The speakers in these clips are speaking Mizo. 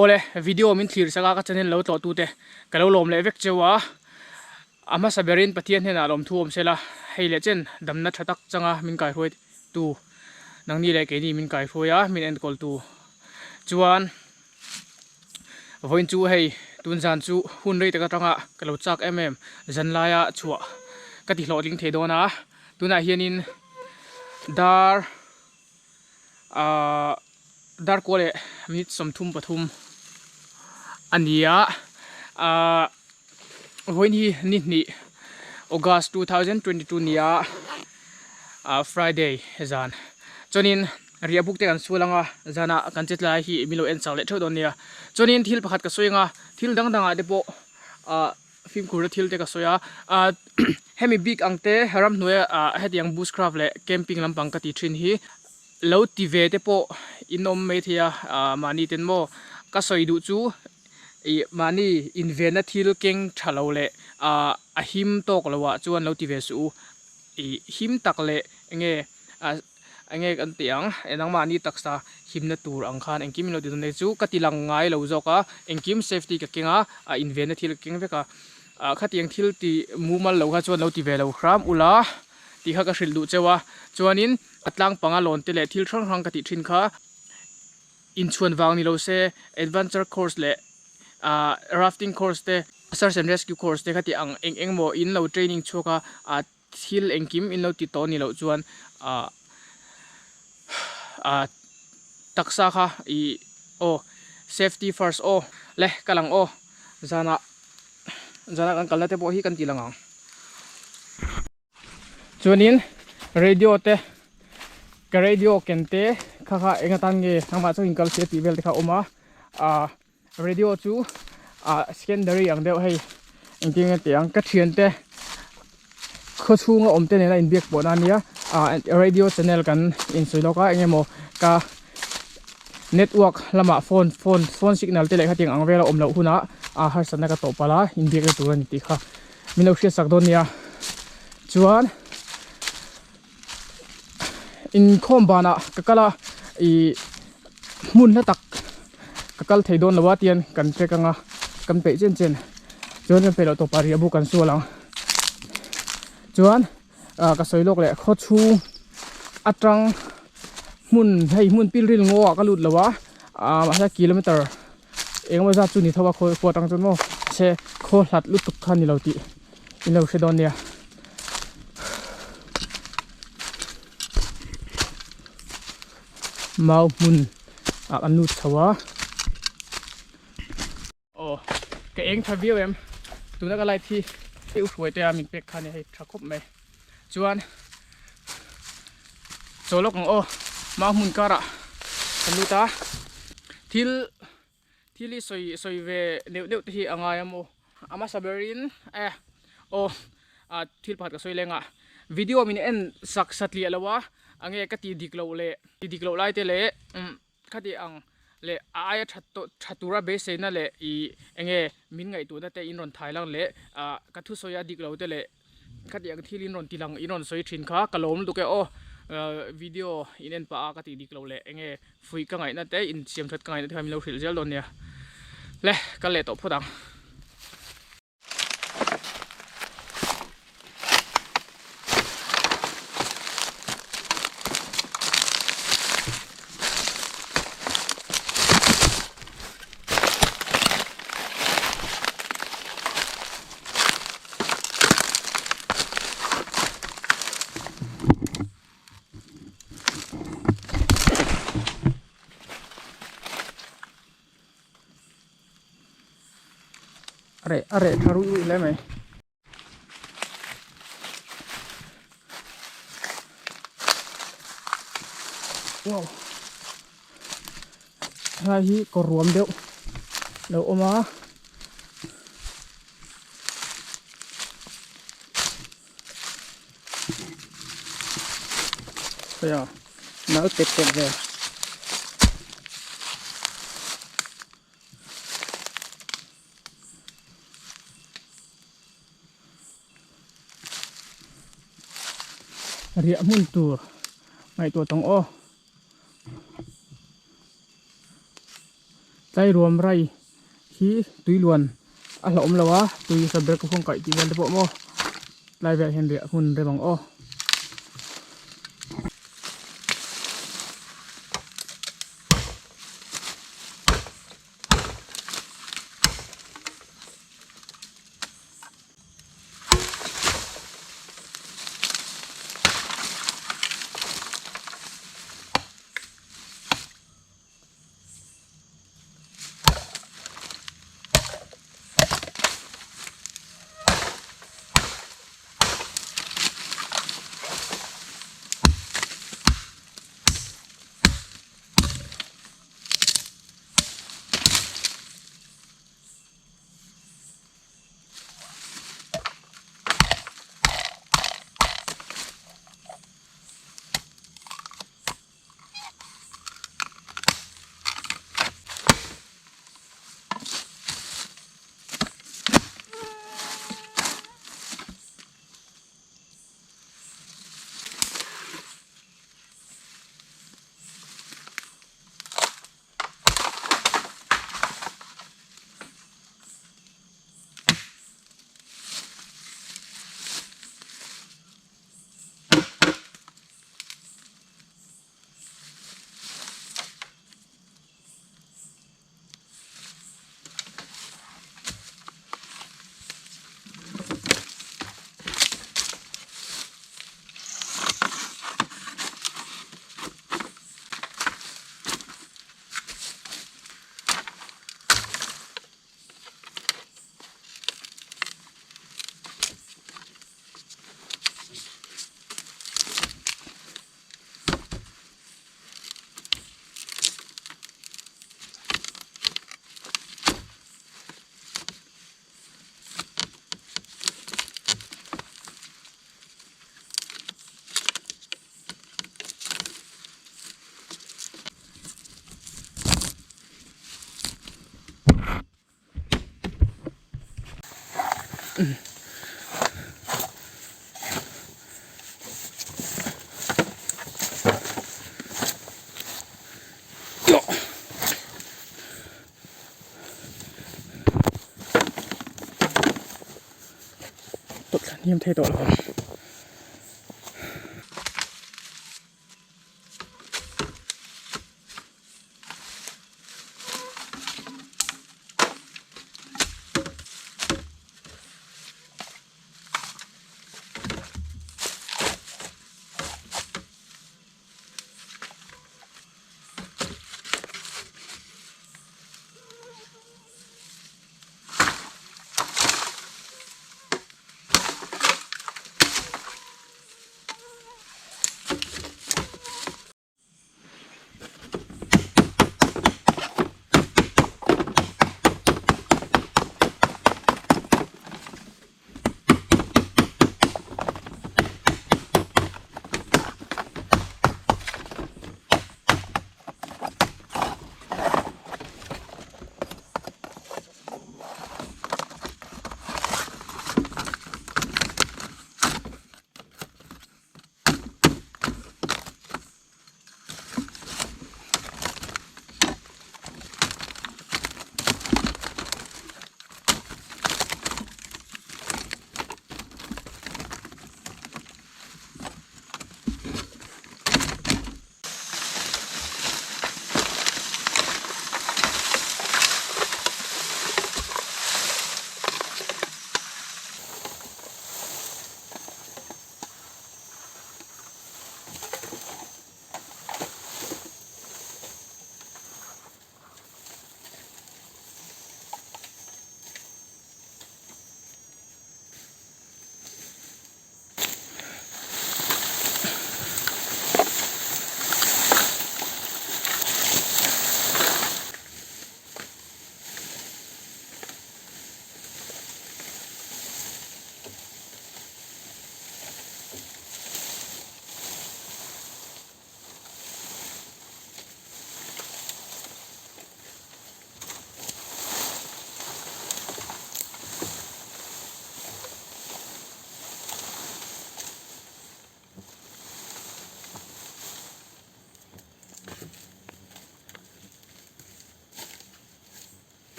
Awle video min thlir sak a ka channel lo tlawh tute ka lo lawm leh vek cheu a. A hmasa berin Pathian hnenah lawmthu awm sela, hei leh chen damna tha tak changa min kaihruai tu, nangni leh keini min kaihruai a, min enkawl tu chuan vawiin chu hei tun zan chu hun rei tak atanga ka lo chak em em zan laia chhuah ka ti hlawhtling thei dawn a, tunah hianin dar Ahh darkua leh minute 33 a ni a ahh vawiin hi ni hnih August 2022 ni a ahh Friday zan chuanin riah buk te kan sual ang a zanah kan che tlai hi min lo en chak leh theuh dawn nia chuanin thil pakhat ka sawi ang a thil dang dangah te pawh ahh. Fimkhurna thil te ka sawi a, ah hemi bik ang te ramhnuaia ah hetiang bushcraft leh camping lampang ka ti thin hi lo ti ve te pawh in awm maithei a, ah mahni ten maw ka sawi duh chu ih mahni invenna thil keng tha lo leh ah a him tawk lo ah chuan lo ti ve suh u, ih him tak leh enge ah. Enge kan tih ang, e nangmahni taksa himna tur ang khan engkim in lo ti dawn nia chu ka ti lang ngai lo zawk a, engkim safety ka keng a, a invenna thil ka keng vek a, ah khatiang thil ti mumal lo kha chuan lo ti ve lo hram ula tih kha ka hrilh duh cheu a, chuanin a tlang panga lawn te leh thil hrang hrang ka tih thin kha inchhuan vang ni lo se adventure course leh ah rafting course te search and rescue course te kha tih ang eng eng emaw in lo training chhuak a ah Thil engkim in lo ti tawh ni loh chuan ah ah taksa kha ih aw safety first aw le kal ang aw zanah zanah kan kalna te pawh hi kan ti lang ang. Chuanin radio te ka radio ken te kha kha eng atan nge nangmah chuan in kal se tih vel te kha a awm a ah. Radio chu ah secondary ang deuh hei engtin nge tih ang ka thiante khaw chhunga awm te nena inbiak pawhna ania ah radio channel kan insawi lawk a eng emaw ka network lamah phone phone phone signal te leh khatiang ang vela awm loh hunah ah harsatna ka tawh palh a inbiakna tur a ni tih kha min lo hriatsak dawn nia chuan. Inkhawm banah ka kal a ih hmun hla tak ka kal thei dawn lo a tian kan trek anga kan peih chen chen chuan kan peih loh tawpah riah buk kan sual ang chuan ah ka sawi lawk leh khaw chhung atang hmun hei hmun pilril ngaw ah ka lut lo a ah mahse kilometer engemaw zat chu ni tho a khaw khua atang chuan maw mahse khaw hlat lutuk kha ni lo tih in lo hre dawn nia. Mau hmun ah kan lut chho a aw ka eng tha viau em tuna ka light hi hei u hruai te a min pek kha nia hei tha khawp mai chuan chaw lawk ang aw mau hmun karah kan lut a thil Thil hi sawi sawi ve neuh neuh te hi a ngai a maw? A hmasa berin e aw ah thil pakhat ka sawi leng a, video min en sak satliah lo a, enge ka tih dik loh leh tih dik loh lai te leh umm khati ang leh a aia that tawh tha tura beiseina leh ih enge min ngaihtuahna te in rawn thai lang leh ah ka thusawi a dik lo te leh Khati ang thil in rawn ti lang in rawn sawi thin kha ka lawm lutuk e aw video in en pah a ka tih dik lo leh enge fuih ka ngaihna te in siam that ka ngaihna te kha min lo hrilh zel dawn nia le kal leh tawh phawt ang. A reh a reh tha ruih ruih hle mai. Wow helai hi kawr ruam deuh lo awm a. Khawiah nal pet pet vel. Riah hmun tur ngaihtuah tawng aw. Tlairuam rai hi tui luan a hlauhawm lo a, tui sa ber ka huang kaih tih vel te pawh maw tlai velah hian riah hmun rem ang aw. Tawlh thla hniam thei tawh lo ang.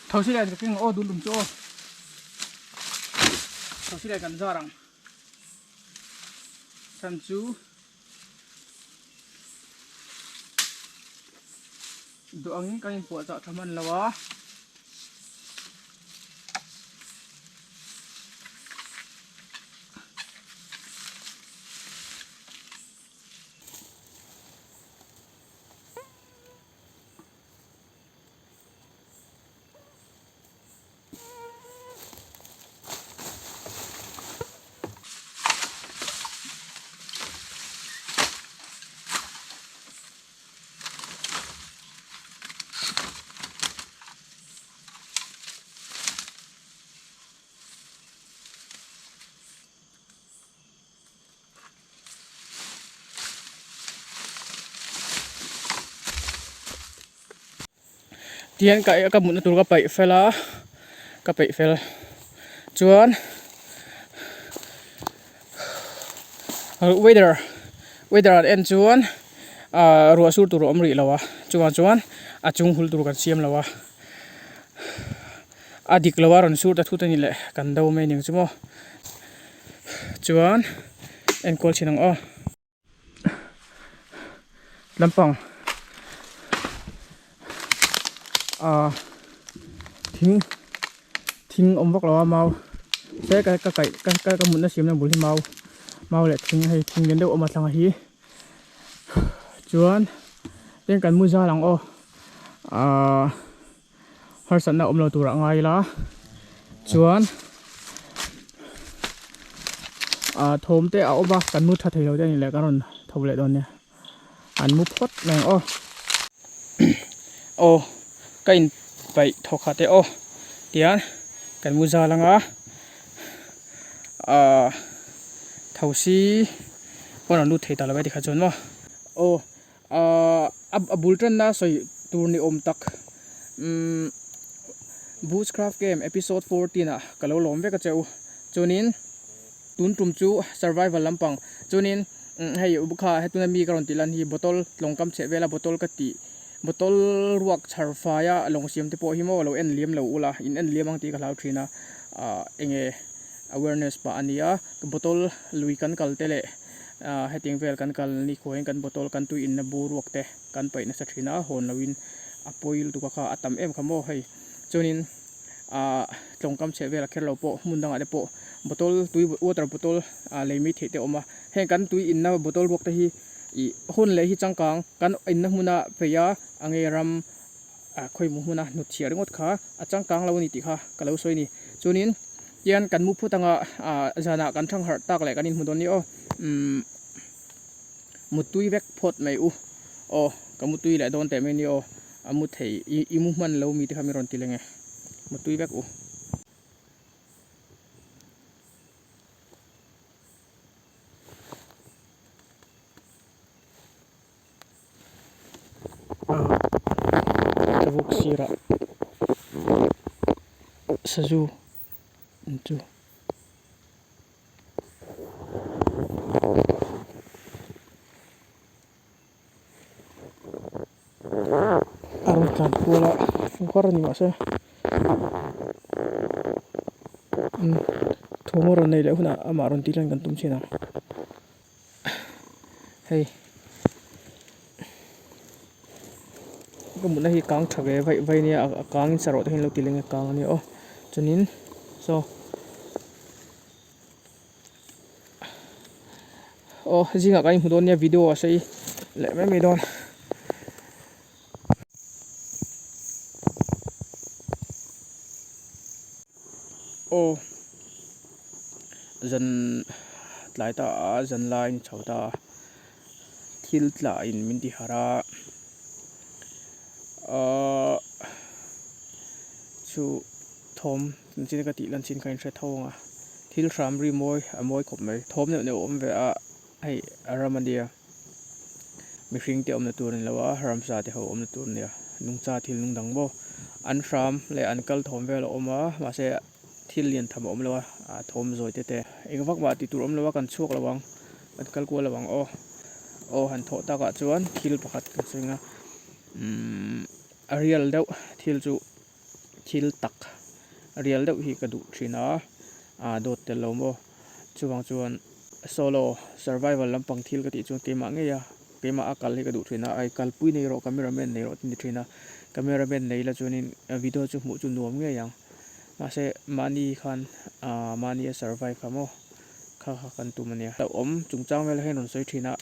Thosi lian ka keng aw dul dum chu aw. Thosi lian kan zar ang. Chhan chu duh angin kan inpuahchah tha hman lo a. Tihian ka ka mutna tur ka paih fel a ka peih fel chuan weather weather an en chuan ah ruah sur tur a awm rih lo a chuvang chuan a chung hul tur kan siam lo a a dik lo a rawn sur ta thut a ni leh kan do mai aniang chu maw chuan enkawl thin ang aw. Lampang ah thing thing awm vak lo a mau se ka ka kaih ka ka ka mutna siamna bul hi mau mau leh thing hei thing lian deuh a awm a thlang a hi chuan tin kan mu zal ang aw ah harsatna awm lo turah ngai ila chuan ah thawm te a awm a kan mu tha thei lo te a ni leh kan rawn tho leh dawn nia an mu phawt mai ang aw aw ka in paih thaw khat e aw tihian kan mu zal anga ah thosi pawh a rawn lut thei ta lo e tikha chuan maw aw. Ahh a bul tanna sawi tur ni awm tak umm Bushcraft game episode 14 ah ka lo lawm vek a che u chuanin tun tum chu survival lampang chuanin hei kha hetuna mi ka rawn tih lan hi bottle tlawng kam chheh vela bottle ka tih bottle ruak chhar faia lawng siam te pawh hi maw lo en liam lo ula in en liam ang tih ka hlau thin a ahh enge awareness pah a nia bottle lui kan kal te leh. Ah hetiang vel kan kal ni khuain kan bottle kan tui inna bur ruak te kan paih nasa thin a hawn loin a pawi lutuk a kha a tam em kha maw hei chuanin ah tlawngkam chheh vel a kher lo pawh hmun dangah te pawh bottle tui water bottle ah lei mai theih te a awm a heng kan tui inna bottle ruak te hi ih hun leh hi changkang kan inna hmuna phei a a nge ram ah khawimaw hmuna hnut chhiah ringawt kha a changkang lo a ni tih kha ka lo sawi a ni chuanin Tian kan mu phut anga ah zanah kan thang harh tak leh kan inhmu dawn ni aw umm mutui vek phawt mai u aw ka mutui leh dawn teh mai ni aw a mu thei i i mu hman lo mi te kha mi rawn ti leng e mutui vek u. Tavuk sirah sazu an chu a rawn tlan kual a var a ni mahse thawm a rawn neih leh hunah amah rawn tih lan kan tum thin ang. Hei ka mutna hi kang tha ve vaih vaih ania a kang in sarawh te hian lo ti leng a kang ania aw chuanin saw aw zingah kan inhmu dawn nia video a sei leh mai mai dawn. Aw zan tlai ta a zan lai ni chho ta a thil tla in min ti harh a ahh chu thawm chin ka tih lan chin kha in hre tho ang a thil hram ri mawi a mawi khawp mai thawm neuh neuh a awm ve a hei a ram a nia mihring te awmna tur a ni lo a ramsa te ho awmna tur a nia nungcha thil nung dang maw an hram leh an kal thawm vel a awm a mahse thil lian tham a awm lo a ah thawm zawi te te eng vak mah tih tur awm lo a kan chhuak lo ang kan kal kual lo ang aw aw han thawh takah chuan thil pakhat kan sawi ang a umm a real deuh thil chu. thil tak rial deuh hi ka duh thin a, ah dawt tel lo maw. Chuvang chuan solo survival lampang thil ka tih chuan keimah ngei a, keimah a kal hi ka duh thin a, ai kalpui nei rawh camera man nei rawh ti ni thin a, camera man nei la chuanin video chu hmuh chu nuam ngei ang. Mahse mahni khan ah mahni a survive kha maw kha kha kan tum a nia. Hlauhawm chungchang vel hian rawn sawi thin a,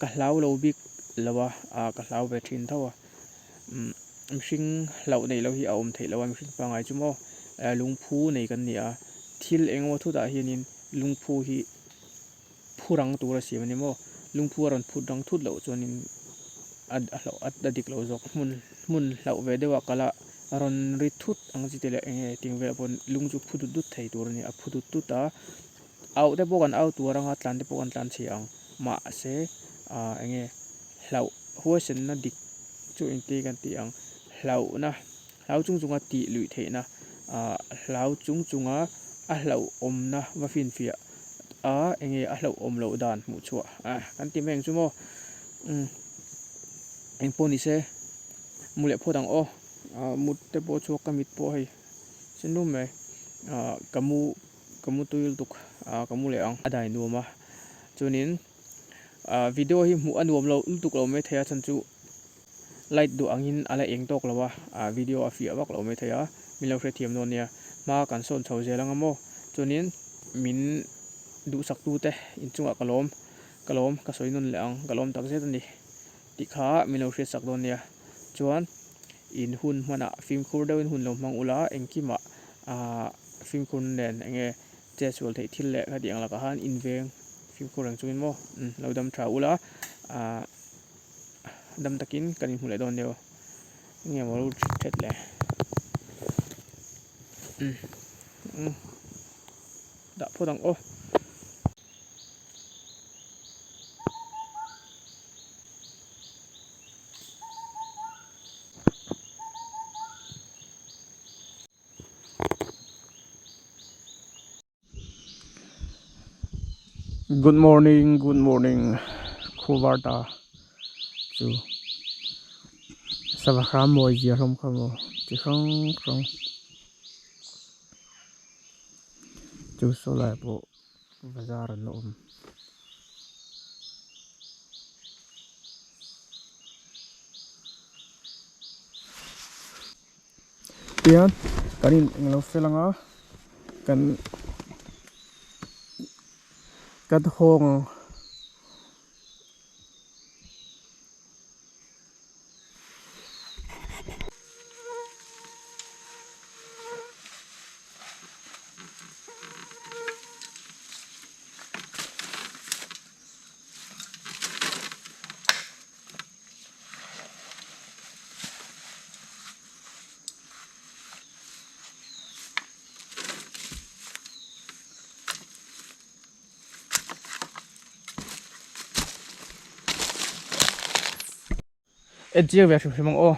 ka hlau lo bik lo a, ah ka hlau ve thin tho a. Umm mihring hlauh neih loh hi a awm theih loh a mihring pangngai chu maw lungphu nei kan ni a thil eng emaw thutah hianin lungphu hi phu rang tur a siam a ni maw lungphu a rawn phut rang thut loh chuanin a hlauh a dik loh zawk hmun hmun hlauh ve deuh a kal a rawn ri thut ang chi te leh eng nge ting velah pawh lung chu phu dut dut thei tur a ni a phu dut dut a auh te pawh kan au tur anga tlan te pawh kan tlan chhe ang mahse ah eng nge hlauh huaisenna dik chu engti kan tih ang hlauhna hlau chung chunga tih luih theihna ah hlau chung chunga a hlauhawmna va finfiah a enge a hlauhawm loh dan hmuh chhuah ah kan ti mai ang chu maw umm engpawh ni se mu leh phawt ang aw ah mut te pawh chhuak ka mit pawh hei sen rum mai ah ka mu ka mu tui lutuk ah ka mu leh ang a dai nuam a chuanin. Ah video hi hmuh a nuam lo lutuk lo mai thei a chhan chu light duh angin a la eng tawk lo a ah video a fiah vak lo mai thei a min lo hrethiam dawn nia hma kan sawn chho zel anga maw chuanin min duhsak tute inchungah ka lawm ka lawm ka sawi nawn leh ang ka lawm tak zet a ni tih kha min lo hriatsak dawn nia chuan in hun hmanah fimkhur deuhin hun lo hmang ula engkimah ah fimkhur nen enge Che sual theih thil leh khati ang lakah khan inveng fimkhur reng chungin maw lo dam tha ula ah dam takin kan inhmu leh dawn nia aw enge maw lo that that le umm dah phawt ang aw. Good morning good morning khuvar ta chu sava hram mawi zia hlawm kha maw chi hrang hrang chu saw lai pawh bazar an la awm. Tihian kan in englo fel anga kan kan hawng ang. En chiang ve hrim hrim ang aw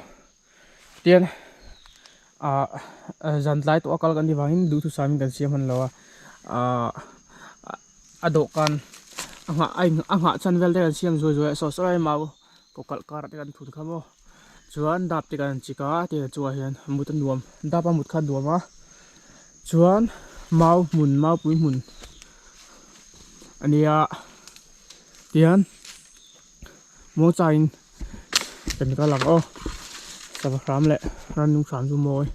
tian ah zan tlai tawh a kal kan nih vangin duhthusam in kan siam hman lo a ah a dawhkan a nghah a a nghah chhan vel te kan siam zuai zuai a saw saw lai mau kaw kalh karah te kan thun kha maw chuan dap te kan chik a tiang chungah hian mut a nuam dap a mut kha a nuam a chuan mau hmun maupui hmun a nia tihian muangchangin kan kal ang aw sava hram leh rannung hram chu mawi.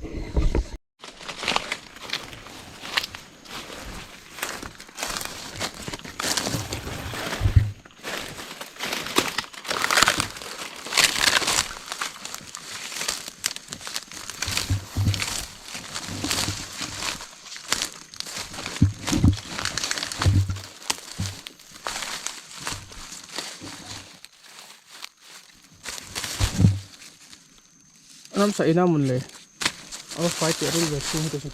Ramsa ina mun le a va fai teh rul ve chhung te chu.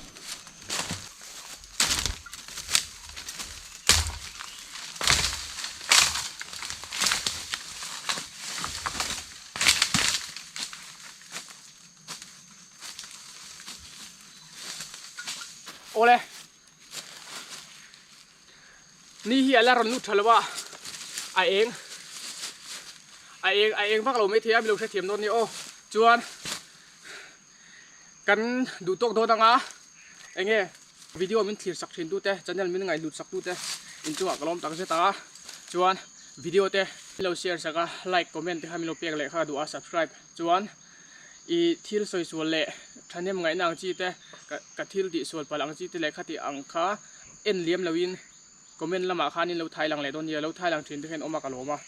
Awle ni hi a la rawn lut tha lo a a eng a eng a eng vak lo maithei a milo hrethiam dawn nia aw chuan. Kan duh tawk dawn anga enge video min thlir sak thin tute channel min ngaihlut sak tute inchungah ka lawm tak zet a chuan video te min lo share sak a like comment te kha min lo pek leh kha ka duh a subscribe chuan i thil sawi sual leh thahnem ngaihna ang chi te ka thil tih sual palh ang chi te leh khati ang kha en liam lo in comment lamah khan in lo thai lang leh dawn nia lo thai lang thin te hian awm a ka lawm a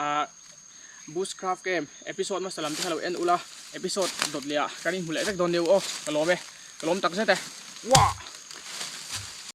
ah bushcraft game episode hmasa lam te kha lo en ula episode dawt leh ah kan inhmu leh vek dawn nia u aw ka lawm e ka lawm tak zet e wah.